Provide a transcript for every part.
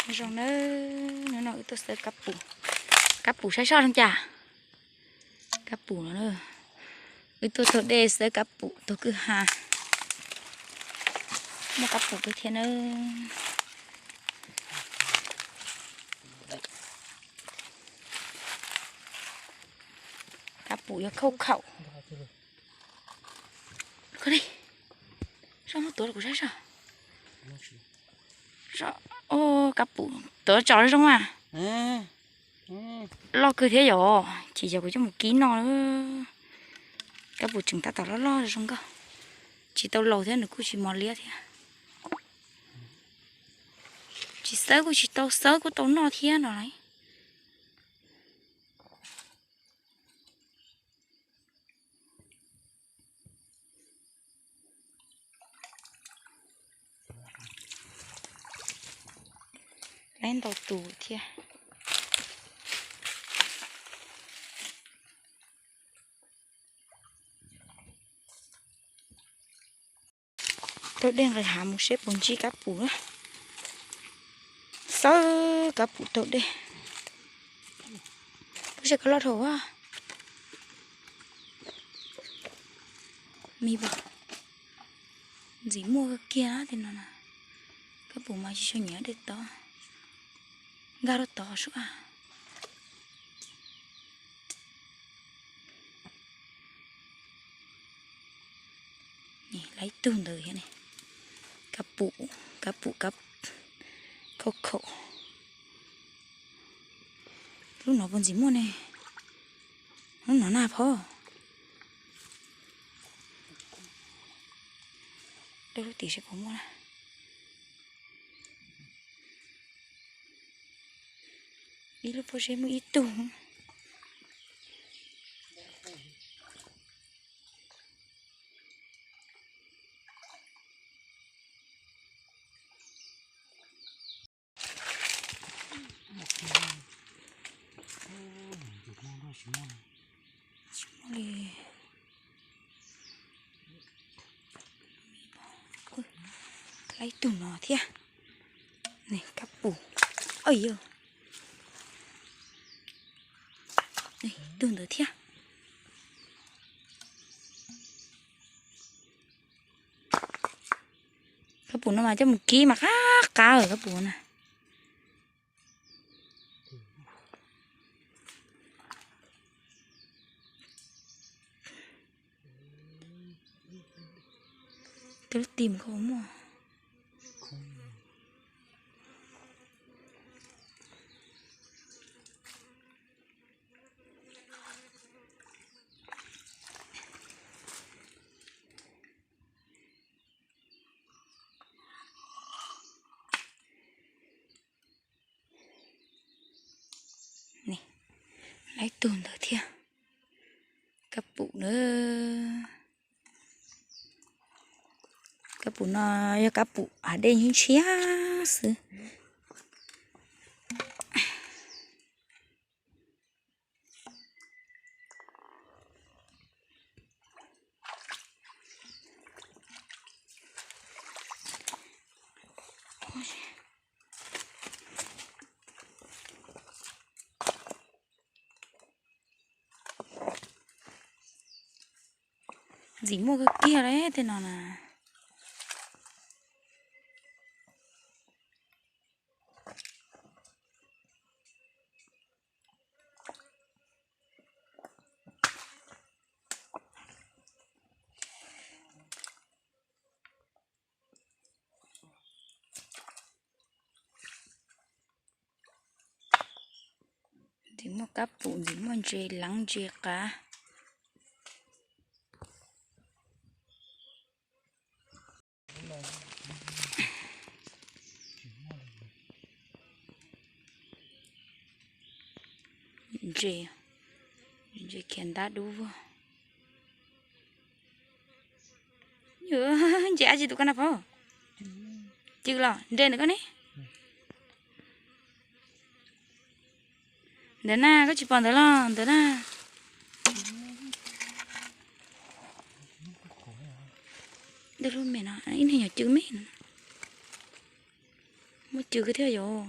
Zoo na, hnub no wb tuaj xawb kab pum, kab pum saib soj zoo cas. Kab pum no, wb tuaj taug dej xawb kab pum taug kwj ha. Muaj kab pum peb thiab na. Kab pum yog khauj khaum. Soj muab tuav rau kuv saib soj. Kab pum tuav tso zoo a. Loj kawg thiab yom, ces yog kuv coj mus kib noj. Kab pum tseem tab tom loj loj zoo nkauj. Tsis tau laus thiab nws kuj tsis mos liab thiab. Tsis xawb kuj tsis tau, xawb kuj tau noj thiab no lauj. Laib ntau tus thiab. Taug dej nqis hav mus seb puas ntsib kab pum na. Xawb kab pum taug dej. Puas saib koj loj dhau a. Me pom ntxim muaj kawg kiag tej no na. Kab pum mas tsis tshua nyiam dej tod, nkag rau tod sua. Lawv ib tug ntawd thiab ne. Kab pum, kab pum, kab khauj khaum. Lub no puas ntxim muaj ne? Lub no na phauj. Dawb lub tim seb puas muaj na. Ib lub pob zeb muaj ib tug. Lawv ib tug no thiab. Kab pum. Ib tug ntawd thiab. Kab pum no mas coj mus kib mas qab qab kab pum na. Tej lub tim koj muaj. Lawv ib tug ntawd thiab. Kab pum na. Kab pum no yog kab pum hav dej ntshiab ntshiab xwb. Ntxim muaj kawg kiag li tej no na. Ntxim muaj kab pum, ntxim muaj ntses leev ntses qav. Ntses, ntses khiav ntab dub vog. Ntses dab tsi tus koj na pab? Cw los nres ntawm koj ne. Ntawm na, koj tsis pom ntawd los ntawm na. Dej lub me no, ib niag nyuam cw me no. Muaj cw kawg thiab yom.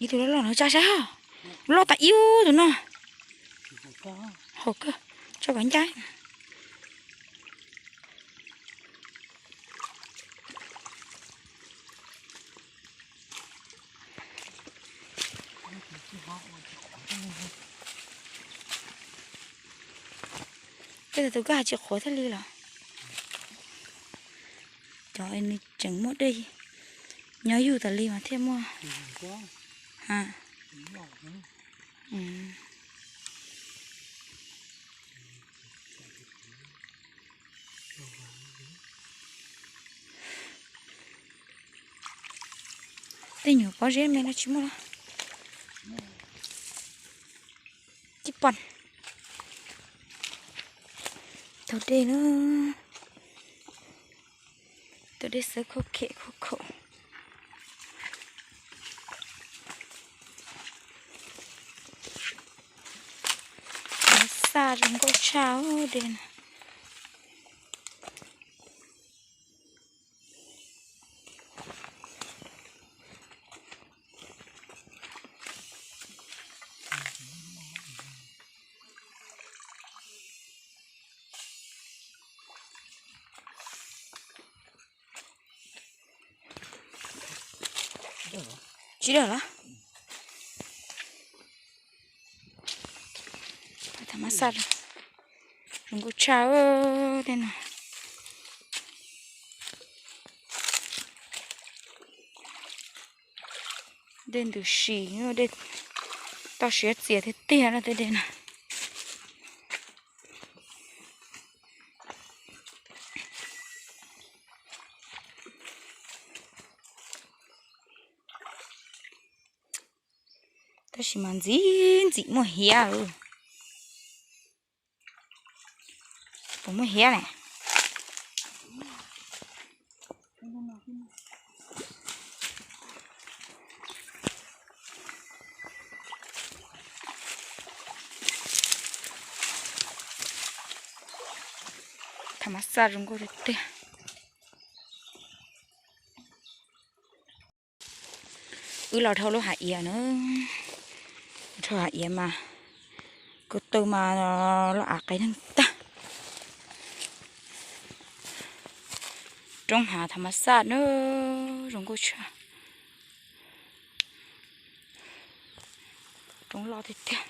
Ib tug loj loj no tsa saib, loj tas ib tus no. Haum kawg, tso kom ncaj. Tej tus koj hais tsis qhuav thiaj li los? Cov nws tseem muaj dej nyob yug tas li mas thiaj muaj. Tej nyuam pob zeb me no tsis muaj los? Tib pom tau dej na. Tus dej xwb khuab khem khuab khaum. Xaj zoo nkauj tshaj dej no. Tsis dawj los? Thaum mas xaj zoo nkauj tshaj tej no. Dej ntws si, dej toj siab txias tiag tiag no tej dej no. Tab sis mas ntxim ntxim muaj hiav. Puas muaj hiav ne? Thaum mas xaj zoo nkauj tiag tiag. Wb los dhau lub hav iav na, dhau hav iav mas ko taw mas loj av qev neeg tag. Roob hav thaum mas xaj na, zoo nkauj tshaj. Roob loj tiag tiag.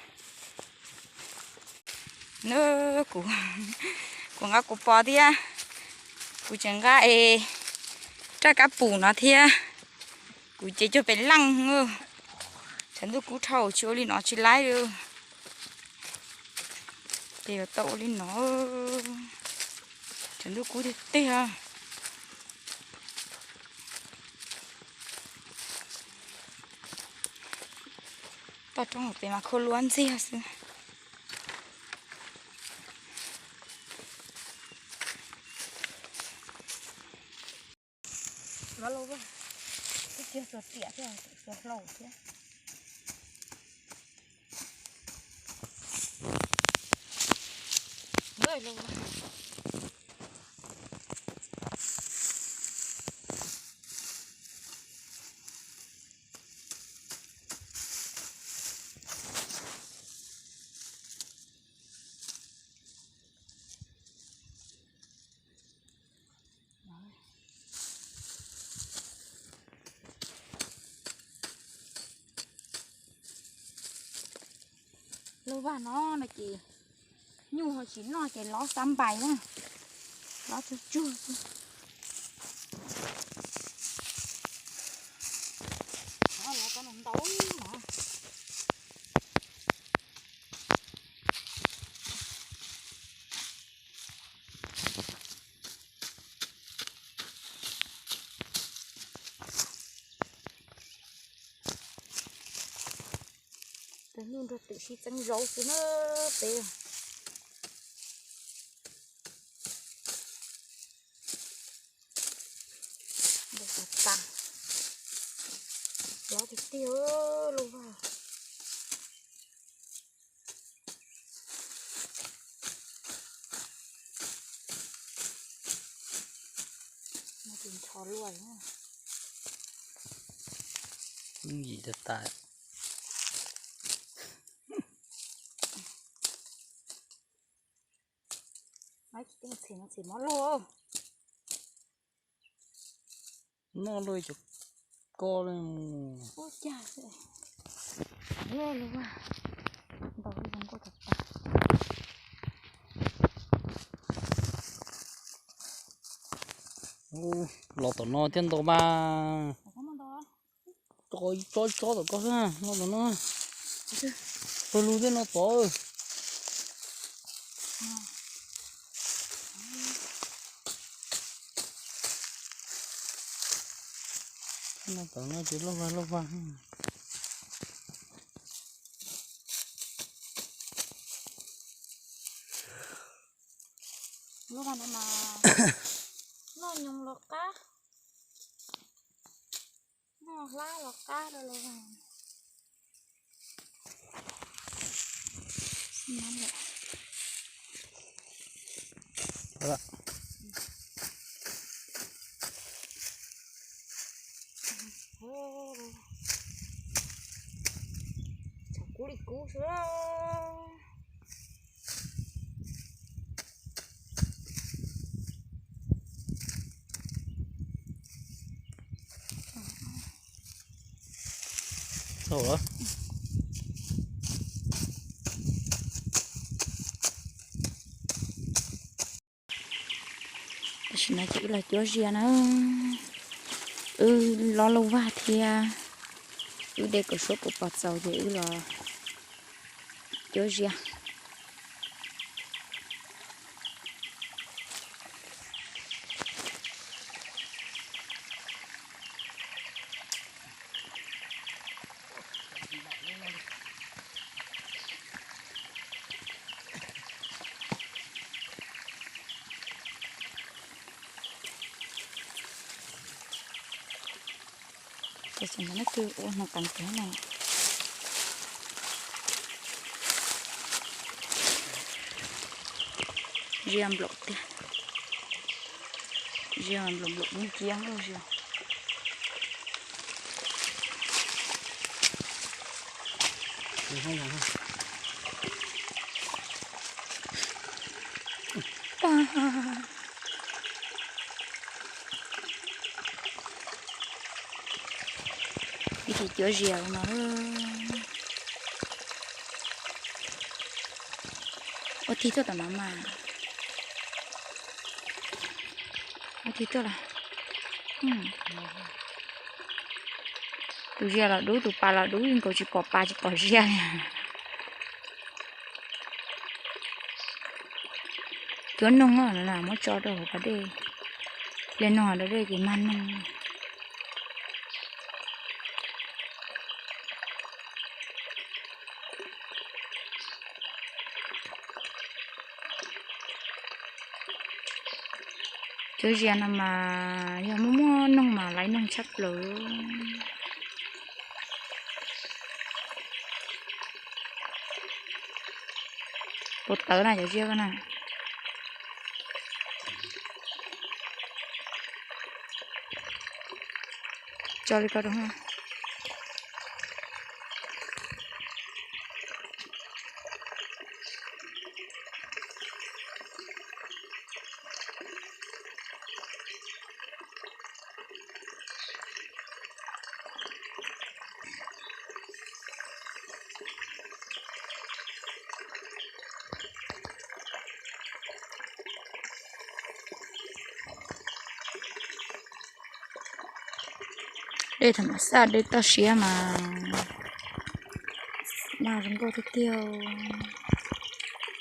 Nab, kuv, kuv nqa kuv pos thiab, kuv tseem nqa es raj kab pum no thiab. Kuv ces cog pem leej. Tshav ntuj kub dhau tsis ua li no tsis laib li. Ces yuav tau ua li no. Tshav ntuj kub tiag tiag. Toj roob hauv pes mas khau luab ntxiag xwb. Los lauj, twb kiag txuas tiam thiab, txuas hlau thiab. Lub vaj no no ces nyuj ho tsis noj ces lov xab npais na, lov tsuag tsuag xwb. Lov tau ntau no. Tus nyuj nrog twm sib txeeb zaub xwb na peb. Npau taws tas, lov tiag tiag lub vaj. Nws ncho luaj. Yim tas tas. Tsis txhim no txhim mob luaj. Noj luaj cov ko li. Ua cas luaj luaj, ntaus zoo nkauj tas tas. Los tom no thiab ntau mas. Tso tsob tom ko xwb, no tom no. Pawg lug thiab no tod. No tom no ces loj vag loj vag. Lub no mas noj nyoos los qab, noj hlab los qab rau lub no. Tshav kub li kub xwb. Tam sim no ces wb los cuab zias na. Wb lob lauj vag thiab, wb de kom suab puas pos txaus ces wb los cuab zias. Ces tseem muaj leej twg ua hneev qeev kiag no. Zias nplaum tiag, zias nplaum nplaum dub nciab zias. Ib tug cuab zias no. Ua tig tuaj tom no mas. Ua tig tuaj los. Tus zias los dub, tus pas los dub, yeej nkaus tsis pom pas tsis pom zias li. Cuab noog na, muab tso rau hauv pas dej, hle noog rau dej ces mag noog. Cuab zias no mas yog muaj muaj noog mas laiv noog tshaj plaws. Puas tawv na cov zias ko na. Tso li ko rau. Dej tham mas xaj dej toj siab mas nag zoo nkauj tiag tiag.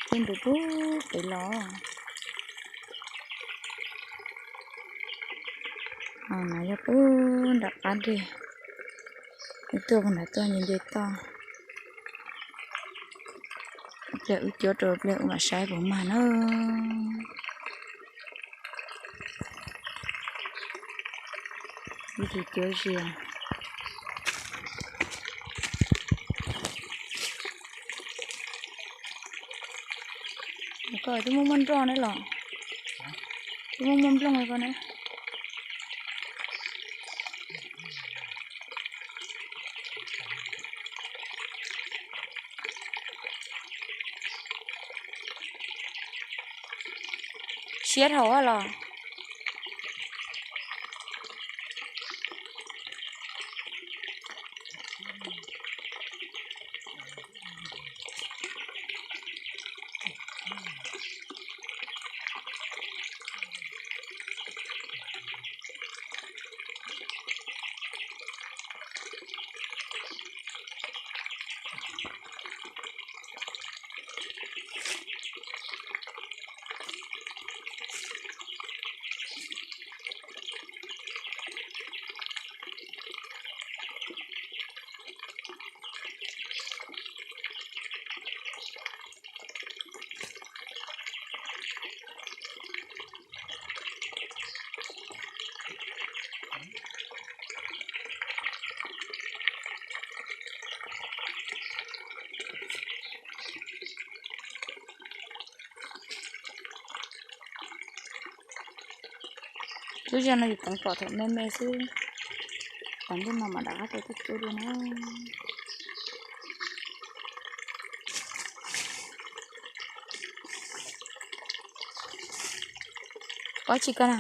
Tej ntu pub pem los. No yog pub nram qab deg, tuaj pub nram tuaj nce nce toj. Pliag wb cuab rau pliag wb mam saib puas mag na. Ib tus cuab zias. Ko twb muaj muaj nroj na los, twb muaj muaj nplooj ko na. Siab dhau los. Lub zog no yus tseem pom thaum me me xwb, tas ntuj no mas rov qab tau tuaj cuab dua na. Ua tsi koj na?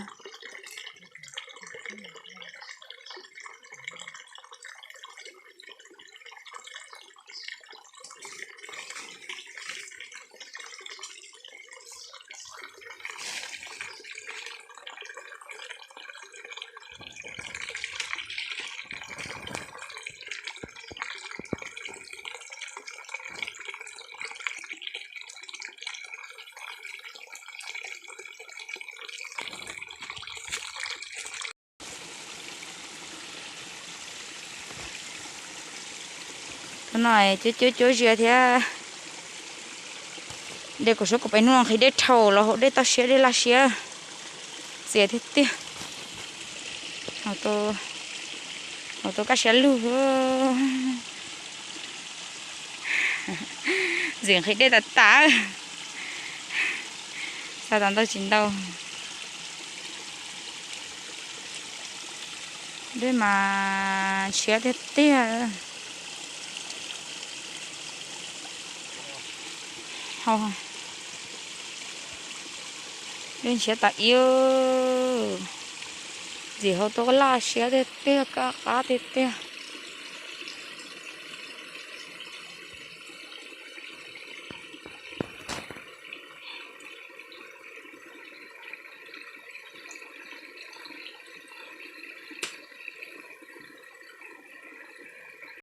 Hnub no cuab cuab cuab zias thiab. Dej kuv suab kuv pem hnub no nqhis dej dhau los haus dej toj siab dej laj siab. Txias tiag tiag. Haus tau kaj siab lug. Ntxim nqhis dej tas tas. Xa tas ntau tsis ntau. Dej mas ntshiab tiag tiag. Dej ntshiab tas ib. Ntxim haus tau laj siab tiag tiag, kaj qab tiag tiag.